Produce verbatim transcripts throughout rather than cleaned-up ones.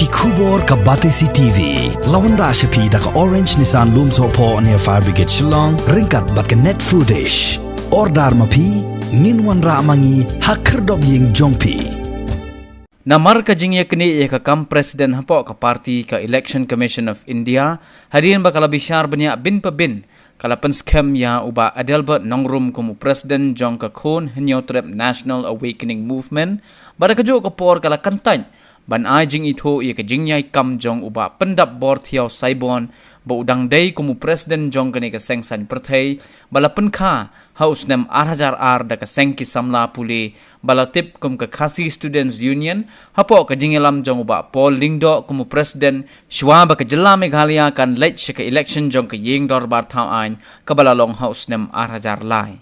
Khubor ka Batesi T V la wanrah sha phi da ka Orange Nissan Lumsohphoh near Fire Brigade Shillong ryngkat bad ka Net Foodish. Order ma phi, ngin wanrah ma ngi ha khyrdop ïing jong phi. Namar ka jingïaknieh ïa ka kam president hapoh ka party ka Election Commission of India, hadien ba ka la bishar bniah bin pa bin, ka la pynskhem ïa u Bah Adelbert Nongrum kum u president jong ka Khun Hynñiewtrep National Awakening Movement, bad ha kajuh ka por ka la kyntait ban ai jingithuh ïa ka jingïaikam jong u Bah Pyndapbor Thiaw Saibon, ba u dang dei kum u president jong kane ka seng saiñ pyrthei, ba la pynkha ha u snem ar hajar ar da ka seng ki samla pule, ba la tip kum ka Khasi Students Union, hapoh ka jingïalam jong u Bah Paul Lyngdoh kum u president, shuwa ba ka jylla Meghalaya kan leit sha ka election jong ka ïing dorbar thaw aiñ, kaba la long ha u snem ar hajar lai.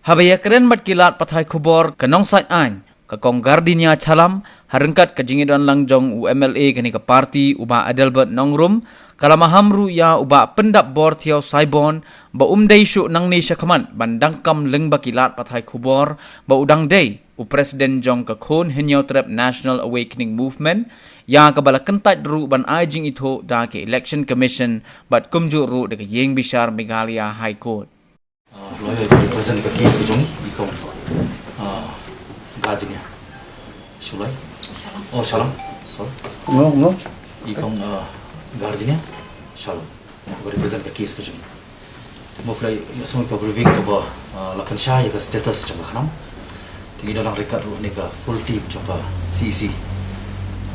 Haba ïakren bad ki lad pathai khubor ka Nongsaiñ Aiñ, ka Kong Gardinia Chalam, ha ryngkat ka jingïadon lang jong u M L A kane ka party u Bah Adelbert Nongrum, ka la maham ruh ïa u Bah Pyndapbor Thiaw Saibon, ba um dei shuh nangne shakhmat ban donkam lyngba ki lad pathai khubor, ba u dang dei u president jong ka Khun Hynñiewtrep National Awakening Movement, ïa kaba la kyntait ruh ban ai jingithuh da ka Election Commission, bad kumjuh ruh da ka ïing bishar Meghalaya High Court. Ah, lawyer ba represent ka case ka jong i, i Kong, ah, Gardinia. Shulai? Shalom. Oh, Shalom. Sorry. No, no. I Kong, ah, Gardinia. Shalom. Ba represent ka case ka jong i. Mo flai ïa song ka briefing kaba, ah, la pynshai ïa ka status jong ka khnam. Te ngi dang ryngkat ruh ne ka full team jong ka C E C,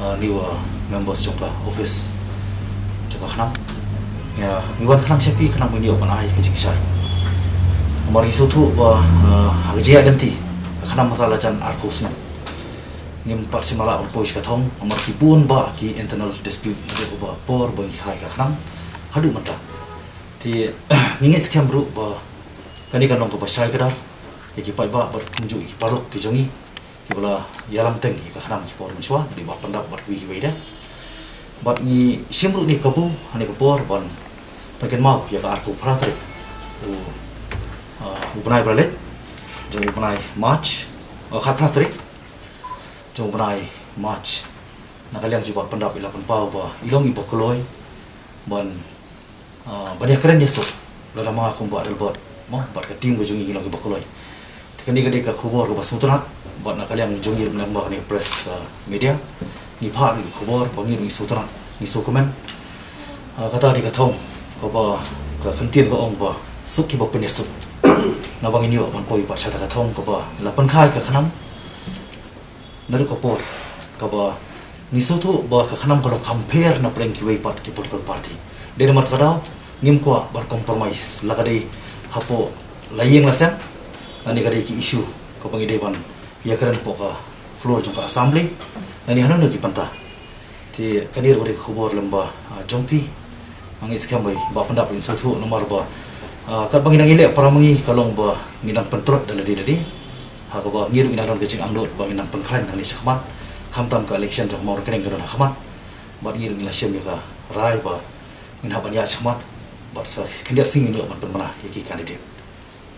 ah, new, ah, members jong ka office jong ka khnam. Ïa, ngi wan khnang sha phi khnang ban ïoh ban ai ka jingshai. Namar ngi sngewthuh ba, ah, ha ka jingïaid lynti ka khnam mynta la jan arphew snem. Ngim pat shym la lah ban poi sha ka thong namar ki bun bah ki internal dispute naduh kaba por ba ngi kha ïa ka khnam haduh mynta. Te ngi ngeit skhem ruh ba kane kan long kaba shai kdar ïa ki paidbah bad kumjuh ïa ki paralok ki jong ngi kiba la ïalam teng ïa ka khnam ki por mynshuwa, dei Bah Pyndap bad kiwei kiwei de. Bad ngi shim ruh ne kabu ha ne ka por ban pynkynmaw ïa ka arphew phra tarik u, ah, u bnai ba la leit, jong u bnai March, oh, khatphra tarik jong u bnai March. Na ka liang jong Bah Pyndap i la pynpaw ba i long iba kloi ban, ah, ban ïakren ïasuk lada ma kum Bah Adelbert, mo, bad ka team ka jong i ki long kiba kloi. Te kane ka dei ka khubor kaba sngewtynnat, bad na ka liang jong i ruh na ka liang kane ka press, ah, media, ngi phah ruh ïa ka khubor ba ngi ruh ngi sngewtynnat, ngi sngewkmen. Ah, kata dei ka thong kaba ka kyntien ka ong ba suk kiba pynïasuk. Naba ngin ïoh ban poi pat sha kata ka thong kaba la pynkha ïa ka khnam naduh ka por kaba ngi sngewthuh ba ka khnam ka long kham pher na pdeng kiwei pat ki political party. Dei namar kata ka daw ngim kwah ban compromise, la ka dei hapoh la ïing la sem, lane ka dei ki issue kaba ngi dei ban ïakren hapoh ka floor jong ka assembly, lane hano hano ki bynta. Te kane ruh ka dei ka khubor lem bad, ah, jong phi. Nga ngeit skhem ba i Bah Pyndap in sngewthuh namar ba, ah, katba ngi dang ïaleh para ma ngi ka long ba ngi dang pyntrot da lade lade. Ha kaba ngi ruh ngi dang don ka jingangnud ba ngi dang pynkhlaiñ nangne shakhmat. Khamtam ka election jong ka Mawryngkneng ka don ha khmat. Bad ngi ruh ngi la shim ïa ka rai ba ngin hap ban ïaid shakhmat bad sa khyndiat sngi ngin ïoh ban pynbna ïa ki candidate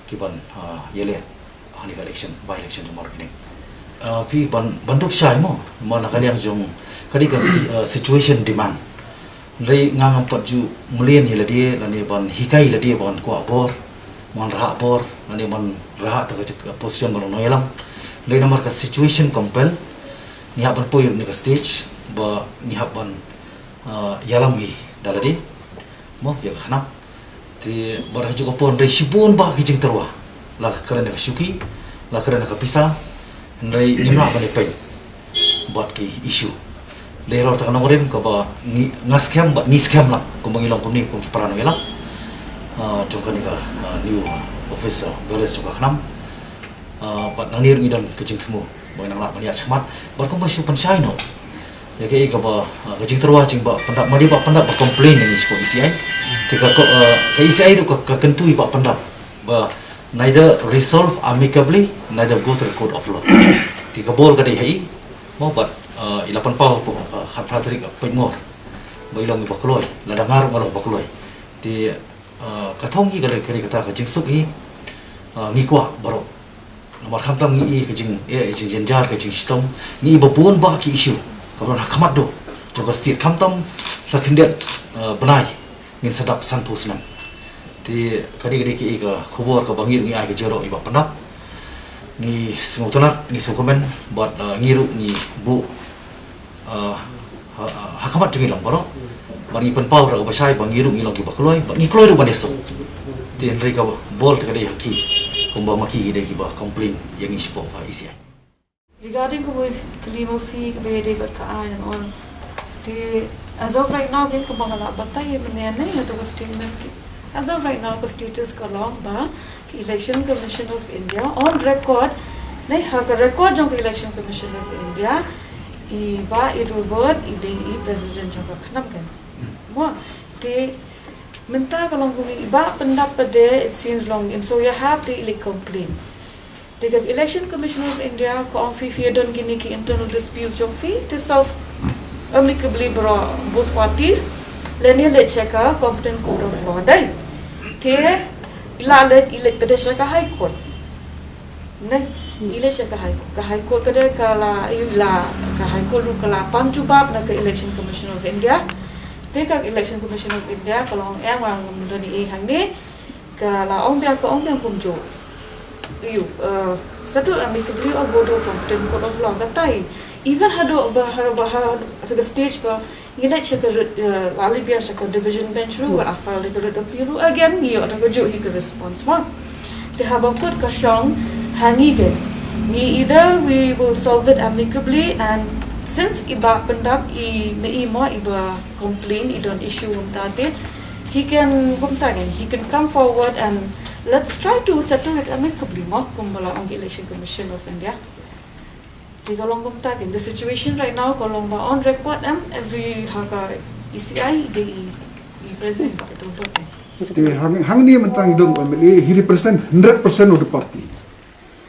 kiban, ah, ïaleh ha kane ka election, by-election jong Mawryngkneng. Ah, phi ban, ban dup shai mo, mo na ka liang jong ka dei ka si-, ah, situation demand. Hynrei nga ngam pat ju mlien ïa lade lane ban hikai ïa lade ban kwah bor, ban rah bor, lane ban rah ta ka position ban long nongïalam. Hynrei namar ka situation compel, ngi hap ban poi ïa ka stage ba ngi hap ban, ah, ïalam hi da lade mo ïa ka khnam. Te bad ha kajuh ka por hynrei shibun bah ki jingtyrwa, la ka kren ka shuki, la ka kren ka pisa, hynrei ngim lah ban ïapeit bad ki issue. Dei halor ta ka nongrim kaba ngi, nga skhem bad ngi skhem lang kumba ngi long kumne kum ki para nongïalam, ah, jong kane ka, ah, new office, ah, bearers jong ka khnam. Ah, bad nangne ruh ngi don ka jingthmu ba ngi nang lah ban ïaid shakhmat. Bad kumba shu pynshai noh ïa kaei kaba, ah, ka jingtyrwa jong Bah Pyndap, ma dei Bah Pyndap ba complain ïa ngi shapoh E C I. Te ka ko, ah, ka E C I ruh ka, ka kyntu ïa Bah Pyndap ba neither resolve amicably, neither go to the court of law. Te ka bor ka dei ha i, mo, bad, ah, i la pynpaw hapoh ka khatphra tarik ka peit ngor ba i long iba kloi, lada nga ruh nga long ba kloi. Te ah, ka thong hi ka dei, ka dei kata ka jingsuk hi, ah, ngi kwah baroh. Namar khamtam ngi i ka jing, eh, jingjynjar, ka jingshitom, ngi i ba bun bah ki issue kaba don ha khmat duh, Ka state khamtam sa khyndiat, eh, bnai ngin sa dap sanphew snem. Te ka dei ka dei ka khubor kaba ngi ruh ngi ai ka jingïaroh ïa i Bah Pyndap. Ngi sngewtynnat, ngi sngewkmen bad, eh, ngi ruh ngi buh, eh, ha, ha, ha khmat jong ngi lang baroh. Bad ngi pynpaw ruh kaba shai ba ngi ruh ngi long kiba kloi, bad ngi kloi ruh ban ïasoh. Te hynrei ka bor te ka dei ha ki kumba ma ki ki dei kiba complain ïa ngi shapoh ka E C I. Regarding kumba kylli ma phi kaba ïadei bad ka aiñ and all. Te as of right now, kumba nga la batai mynne ne ïa ka statement ki. As of right now ka status ka long ba ka Election Commission of India on record, ne ha ka record jong ka Election Commission of India, i Bah Adelbert i dei i president jong ka khnam kan. Mo, te mynta ka long kumne i Bah Pyndap pat de, it seems long im so ïahap te i leit complain. Te ka Election Commission of India ka ong phi phi don kine ki internal disputes jong phi, te solve amicably bro both parties. Lane leit sha ka competent court of law dei. Te i la leit, i leit pat de sha ka High Court. Ne, i leit sha ka High Court. Ka High Court pat de ka la, i la, ka High Court ruh ka la pan jubab na ka Election Commission of India. Te ka Election Commission of India ka long em, ngam don ei hangne. Ka la ong biang, ka ong biang kumjuh. Ïa, eh, settle amicably or go to competent court of law. Katai, even haduh ba ha, ba ha, to the stage ba ngi leit sha ka writ, eh, la leit biang sha ka division bench ruh, ka file ka writ appeal ruh. Again ngi ïoh da kajuh hi ka response mo. Te haba kut ka shong ha ngi ke, ngi either we will solve it amicably, and since i Bah Pyndap i, ne i mo, i ba complain, i don issue kumta te, he can, kumta kan, he can come forward and let's try to settle it amicably mo, kumba la ong ka Election Commission of India. Te ka long kumta kan, the situation right now ka long ba on record em, every ha ka E C I i dei i, i president Bah Adelbert kan. Te hang, hangne mynta ngi don u M L A, he represent hundred percent of the party.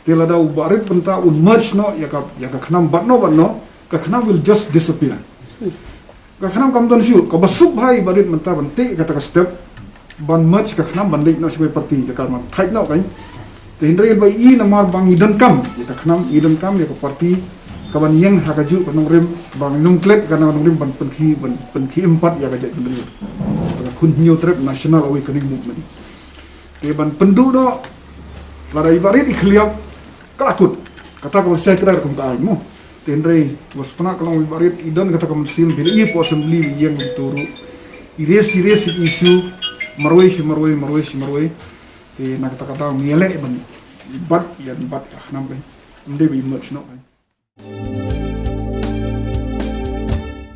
Te lada u Bah Rit mynta un merge noh ïa ka, ïa ka khnam bad no bad no, ka khnam will just disappear. Ka khnam kam don shuh, kaba suk bha i Bah Rit mynta ban teh kata ka step ban merge ka khnam, ban leit noh sha ka party, ïa ka ban thait noh kan. Te hynrei ba i namar ba ngi donkam ïa ka khnam, ngi donkam ïa ka party, ka ban ïeng ha kajuh ka nongrim, ba ngi nongklet ka nongrim ban pynkhie, ban pynkhie im pat ïa ka jaitbynriew. Ka Khun Hynñiewtrep National Awakening Movement. Te ban pynduh noh, lada i Bah Rit i khlieh, ka la kut. Kata ka ban shai kdar kum ka aiñ mo. Te hynrei, ba sngewtynnat ka long i Bah Rit, i don kata ka mynsiem, phi la i hapoh assembly, i ïeng kumto ruh. I raise, i raise issue, marwei shi marwei, marwei shi marwei. Te na kata ka daw ngi ïaleh ban bat, ïa ban bat ïa ka khnam kan. Ym dei ba i merge noh kan.